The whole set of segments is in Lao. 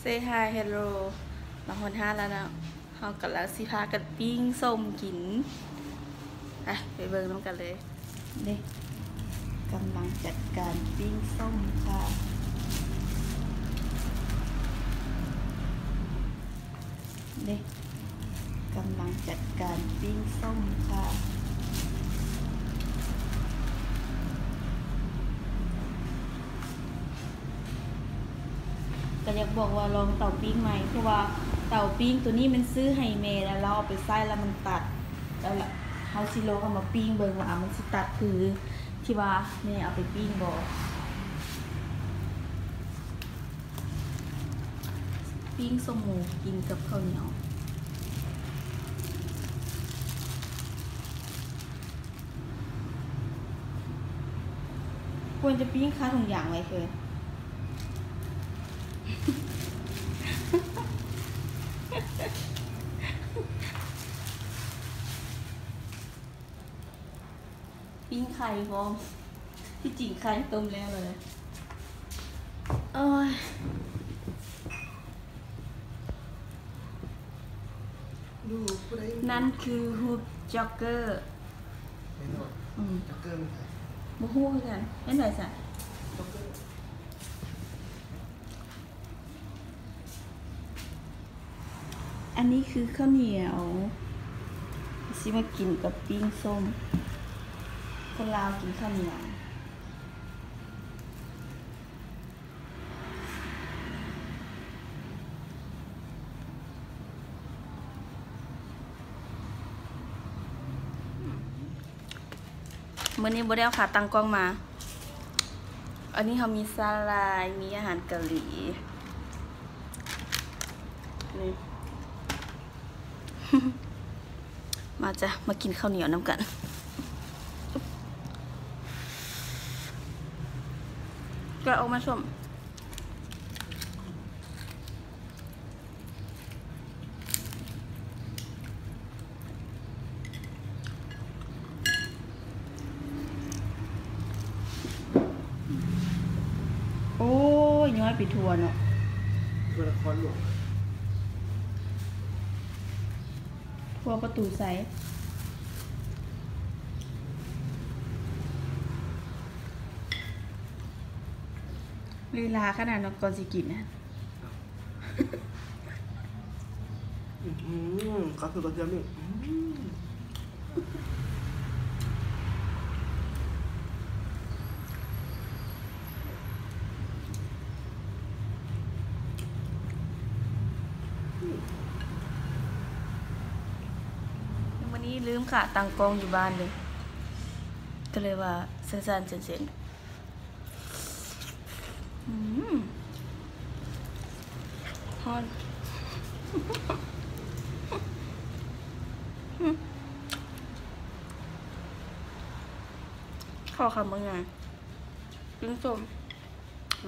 Say hi hello ມາຮອດຮ້ານແລ້ວເນາະ. ເຮົາກຳລັງຊິພາກັນປີ້ງສົ້ມກິນ. ໄປ ໄປເບິ່ງນຳກັນເລີຍ. ເດ້ ກຳລັງຈັດການປີ້ງສົ້ມຄ່ະ. ເດ້ ກຳລັງຈັດການປີ້ງສົ້ມຄ່ະ. ກໍຢາກບອກວ່າລອງເຕົາປີ້ງໃໝ່ ເພາະວ່າເຕົາປີ້ງໂຕນີ້ມັນຊື້ໃຫ້ແມ່ແລ້ວ ລາວເອົາໄປໃຊ້ແລ້ວມັນຕັດ ແລ້ວເຮົາຊິລອງເອົາມາປີ້ງເບິ່ງວ່າມັນຊິຕັດຄືທີ່ວ່າແມ່ເອົາໄປປີ້ງບໍ່. ປີ້ງສົ້ມໝູກິນກັບເຂົ້າໜຽວ. ຄວນຈະປີ້ງຄາຖົງຢາງໄວ້ເທີ. ປີ້ງໄຂ່ພ້ອມ. ທີ່ຈິງໄຂ່ຕົ້ມແລ້ວແລ້ວ. ໂອ້ຍ. ຢູ່ຜູ້ໃດ ນັ້ນຄືຮູບຈັອກເກີ. ແມ່ນບໍ່? ອືມ ຈັອກເກີແມ່ນໃຜ? ບໍ່ຮູ້ຄືກັນ. ເຮັດໃດຊະ? ຈັອກເກີ. ອັນນີ້ຄືເຂົ້າໜຽວ ຊິມາກິນກັບປີ້ງສົ້ມ. ຄົນລາວກິນເຂົ້າໜຽວ. ມື້ນີ້ບໍ່ໄດ້ເອົາຂາຕັ້ງກ້ອງມາ. ອັນນີ້ເຮົາມີສາຫຼ່າຍ ມີອາຫານເກົາຫຼີ ນີ້. ມາຈ້ະ ມາກິນເຂົ້າໜຽວນຳກັນ. ແກະອອກມາສົ້ມ. ໂອ້ຍ ຍ້ອຍໄປທົ່ວເນາະ. ທົ່ວນະຄອນຫຼວງ. ທົ່ວປະຕູໄຊ. ລີລາຂະໜາດເນາະ ກ່ອນຊິກິນນະ. ອືມ ກະຄືກະທຽມນີ້. ອືມ. ມື້ນີ້ລືມຂາຕັ້ງກ້ອງຢູ່ບ້ານເລີຍ ກໍເລີຍວ່າສັ່ນໆເຊັນໆ. ອືມ ຮ້ອນ. ອືມ ເຂົ້າຄຳບັກໃຫຍ່ ກິນສົ້ມ.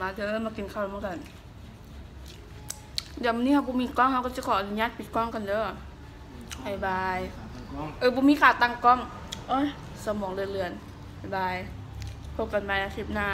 ມາເດີ ມາກິນເຂົ້ານຳກັນ. ດຽວມື້ນີ້ເຮົາບໍ່ມີກ້ອງ ເຮົາກໍຈະຂໍອະນຸຍາດປິດກ້ອງກ່ອນເດີ. ບາຍບາຍ. ເອີ ບໍ່ມີຂາຕັ້ງກ້ອງ. ໂອ້ຍ ສະໝອງເລື່ອນໆ. ບາຍບາຍ. ພົບກັນໃໝ່ອາທິດໜ້າ.